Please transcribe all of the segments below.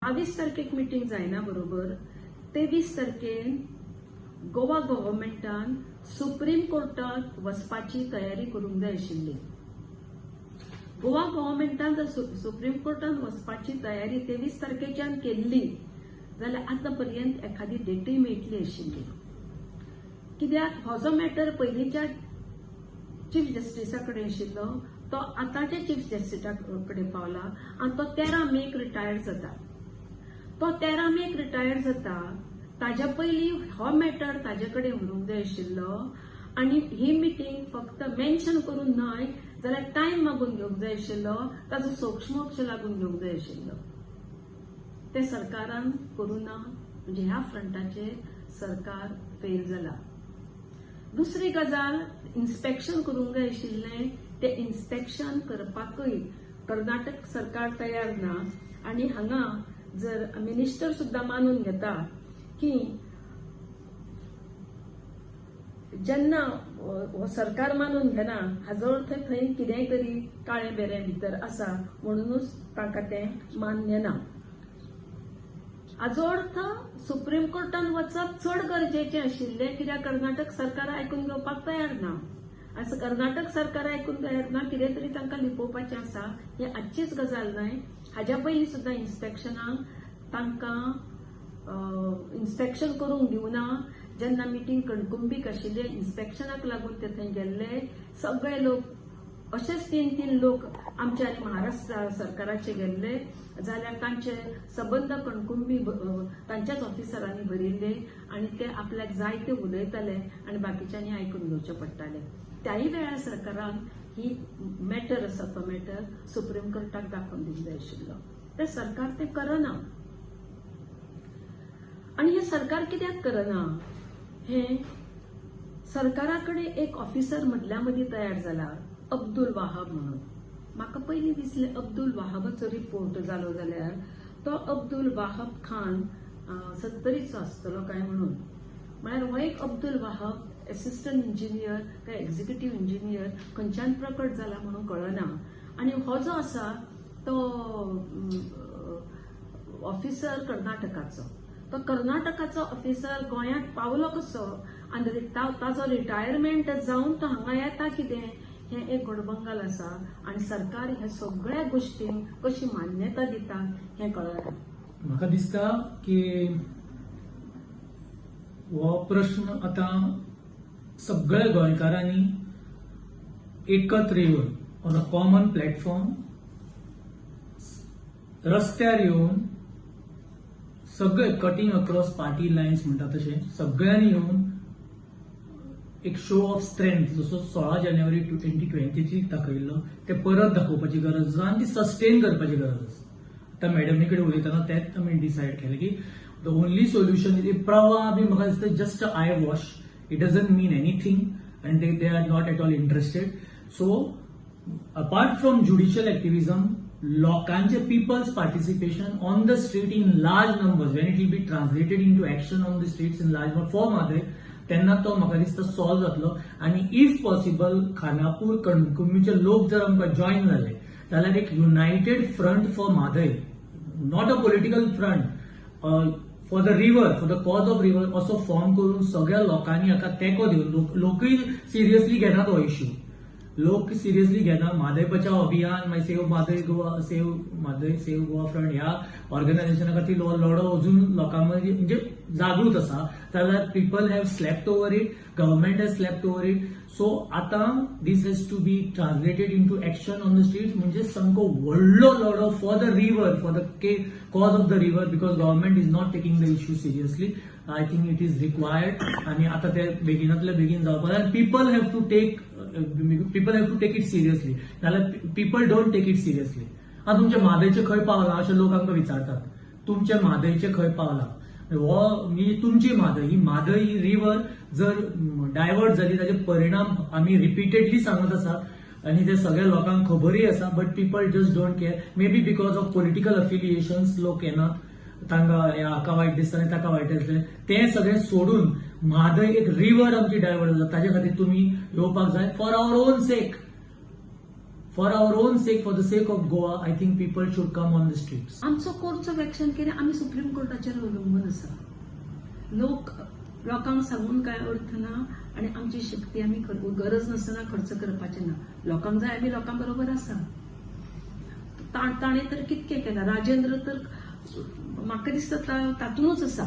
22 तारखेक मिटींग जायना बरोबर 23 तारखेन गोवा गव्हर्मेंटान सुप्रीम कोर्टात वचपाची तयारी करूंक जाय आशिल्ली. गोवा गव्हर्मेंटान जर सुप्रीम कोर्टान वचपाची तयारी 23 तारखेच्यान केल्ली जाल्यार आतां पर्यंत एखादी डेटूय मेळटली आशिल्ली. कित्याक हो जो मॅटर पयलींच्या चीफ जस्टिसा कडेन आशिल्लो तो आतांच्या चीफ जस्टिसा कडेन पावला आनी तो 13 मेक रिटायर्ड जाता. तो 13 मेक रिटायर्ड जाता ताज्या पयलीं हो मॅटर ताजे कडेन व्हरूंक जाय आशिल्लो आनी ही मिटींग फक्त मेन्शन करून न्हय जाल्यार टायम मागून घेवंक जाय आशिल्लो, ताजो सोक्षमोक्ष लागून घेवंक जाय आशिल्लो. ते सरकारान करूं ना, म्हणजे ह्या फ्रंटाचेर सरकार फेल जाला. दुसरी गजाल, इन्स्पेक्शन करूंक जाय आशिल्लें, तें इन्स्पेक्शन करपाकूय कर्नाटक सरकार तयार ना. आनी हांगा जर मिनिस्टर सुद्दां मानून घेता की जेन्ना हो सरकार मानून घेना हाजो अर्थ थंय कितेंय तरी काळें बेरें भितर आसा म्हणुनूच तांकां तें मान्य ना. हाजो अर्थ सुप्रीम कोर्टान वचप चड गरजेचें आशिल्लें, कित्याक कर्नाटक सरकार आयकून घेवपाक तयार ना. आतां कर्नाटक सरकार आयकून तयार ना, कितें तरी तांकां लिपोवपाचें आसा. ही आजचीच गजाल न्हय, हाज्या पयलीं सुद्दां इन्स्पेक्शनाक तांकां इन्स्पेक्शन करूंक दिवना. जेन्ना मिटींग कणकुंबीक आशिल्ले इन्स्पेक्शनाक लागून ते थंय गेल्ले सगळे लोक अशेच 3-3 लोक आमच्या आनी महाराष्ट्र सरकाराचे गेल्ले जाल्यार तांचे सबंद कणकुंबी तांच्याच ऑफिसरांनी भरिल्ले आनी ते आपल्याक जाय ते उलयताले आनी बाकीच्यांनी आयकून घेवचें पडटालें. त्याय वेळार सरकारान ही मॅटर आसा तो मॅटर सुप्रीम कोर्टाक दाखोवन दिवंक जाय आशिल्लो. ते सरकार तें करना. आनी हें सरकार कित्याक करना, हें सरकारा कडेन एक ऑफिसर मदल्या मदीं तयार जाला, अब्दुल वाहब म्हणून. म्हाका पयलीं दिसलें अब्दुल वाहबाचो रिपोर्ट जालो जाल्यार तो अब्दुल वाहब खान सत्तरीचो आसतलो काय म्हणून. म्हळ्यार हो एक अब्दुल वाहब एसिस्टंट इंजिनियर काय एक्झिक्युटीव इंजिनियर खंयच्यान प्रकट जाला म्हणून कळना. आनी हो जो आसा तो ऑफिसर कर्नाटकाचो, तो कर्नाटकाचो ऑफिसर गोंयांत पावलो कसो आनी ताजो रिटायरमेंट जावन तो हांगा येता कितें, हें एक गडबंगाल आसा. आनी सरकार ह्या सगळ्या गोश्टींक कशी मान्यता दिता हें कळना. म्हाका दिसता की हो प्रश्न आतां सगळ्या गोंयकारांनी एकत्र येवन ऑन अ कॉमन प्लॅटफॉर्म रस्त्यार येवन सगळे कटिंग अक्रॉस पार्टी लायन्स म्हणटा तशें सगळ्यांनी येवन एक शो ऑफ स्ट्रेंथ जसो 16 जानेवारी 2020 दाखयल्लो ते परत दाखोवपाची गरज आसा आनी ती सस्टेन करपाची गरज आसा. आतां मॅडमी कडेन उलयतना तेंच आमी डिसायड केलें की the only solution is प्रवाह बी म्हाका दिसता just a eye wash, it doesn't mean anything and they are not at all interested. So apart from judicial activism, लोकांचे people's participation on the street in large numbers, when it will be translated into action on the streets in large for Mhadei, तेन्ना तो म्हाका दिसता solve जातलो. आनी if possible Khanapur कणकुंबीचे लोक जर आमकां जॉयन जाले जाल्यार एक united front for Mhadei, not a political front, for the river, for the cause of river असो फॉर्म करून सगळ्या लोकांनी हाका तेंको दिवन लोकूय सिरियसली घेनात हो इश्यू, लोक सिरियसली घेना. म्हादय बचाव अभियान, मागीर save Mhadei Goa, save Mhadei, save Goa front ह्या ऑर्गनायझेशना खातीर लढो अजून लोकां मदीं म्हणजे जागृत आसा. जाल्यार people have slept over it, government has slept over it. So आतां this has to be translated into action on the street, म्हणजे सामको व्हडलो लढो for the river, for the cause of the river, because government is not taking the issue seriously. I think it is required आनी आतां ते बेगिनातले बेगीन जावपाक जाय. People have to take it seriously, नाल्यार people don't take it seriously. आतां तुमच्या म्हादयचें खंय पावलां अशें लोक आमकां विचारतात, तुमच्या म्हादयचें खंय पावलां, हो ही तुमची म्हादय, ही म्हादय ही रिवर जर डायवर्ट जाली ताजे परिणाम आमी रिपीटेडली सांगत आसा आनी ते सगळ्या लोकांक खबरूय आसा, but people just don't care, maybe because of political affiliations लोक येनात, तांकां हाका वायट दिसता आनी ताका वायट दिसलें, तें सगळें सोडून म्हादय एक रिवर आमची डायवर्ट जाता ताजे खातीर तुमी येवपाक जाय for our own sake. For our own sake, for the sake of Goa, I think people should come on the streets. आमचो कोर्स ऑफ एक्शन कितें, आमी सुप्रीम कोर्टाचेर अवलंबून आसा. लोक लोकांक सांगून कांय अर्थ ना आनी आमची शक्ती आमी गरज नासतना खर्च करपाची ना. लोकांक जाय, आमी लोकां बरोबर आसा. ताणें तर कितकें केलां, राजेंद्र तर म्हाका दिसता तातूंतच आसा.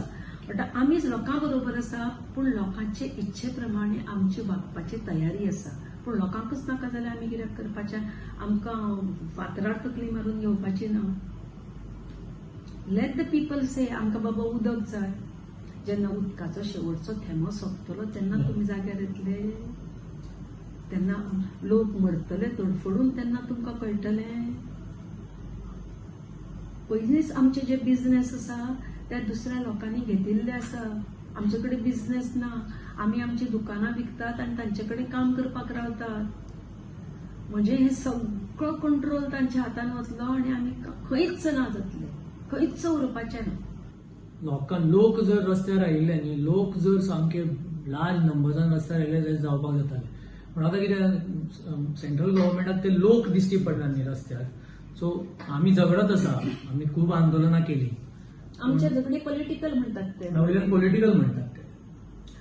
म्हणटा आमी लोकां बरोबर आसा, पूण लोकांचे इच्छे प्रमाणे आमची वागपाची तयारी आसा. पूण लोकांकूच नाका जाल्यार आमी कित्याक करपाचें? आमकां फातरार तकली मारून घेवपाची ना. Let the people say आमकां बाबा उदक जाय. जेन्ना उदकाचो शेवटचो थेंबो सोंपतलो तेन्ना तुमी जाग्यार येतले, तेन्ना लोक मरतले तडफडून, तेन्ना तुमकां कळटलें. पयलींच आमचे जे बिजनेस आसा त्या दुसऱ्या लोकांनी घेतिल्ले आसा. आमचे कडेन बिजनेस ना, आमी आमची दुकानां विकतात आनी तांचे कडेन काम करपाक रावतात. म्हणजे हे सगळो कंट्रोल तांच्या हातान वतलो आनी आमी खंयच ना जातले, खंयच उरपाचें ना. लोक जर रस्त्यार आयिल्ले न्ही, लोक जर सामके लार्ज नंबर्सान रस्त्यार आयिल्ले जाल्यार जावपाक जाताले. पूण आतां कितें, सेंट्रल गव्हर्मेंटाक ते लोक दिश्टी पडना न्ही रस्त्यार. सो आमी झगडत आसा, आमी खूब आंदोलनां केली. आमच्या झगडी पॉलिटिकल म्हणटात ते, वयल्यान पॉलिटिकल म्हणटात ते.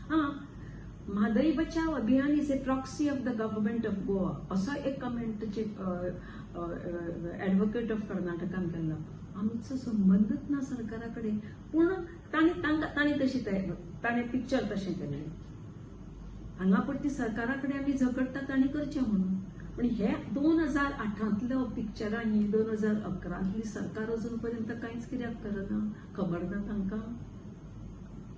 हा, Mhadei Bachao Abhiyan is a proxy of the government of Goa असो एक कमेंट एडवोकेट ऑफ कर्नाटकान केल्लो. आमचो संबंदच ना सरकारा कडेन, पूण ताणें तांकां ताणें तशी ताणें पिक्चर तशें केल्लें. हांगा परती सरकारा कडेन आमी झगडटा ताणें करचें म्हणून. पूण हे 2008 पिक्चरां ही 2011 सरकार अजून पर्यंत कांयच कित्याक करना, खबर ना तांकां.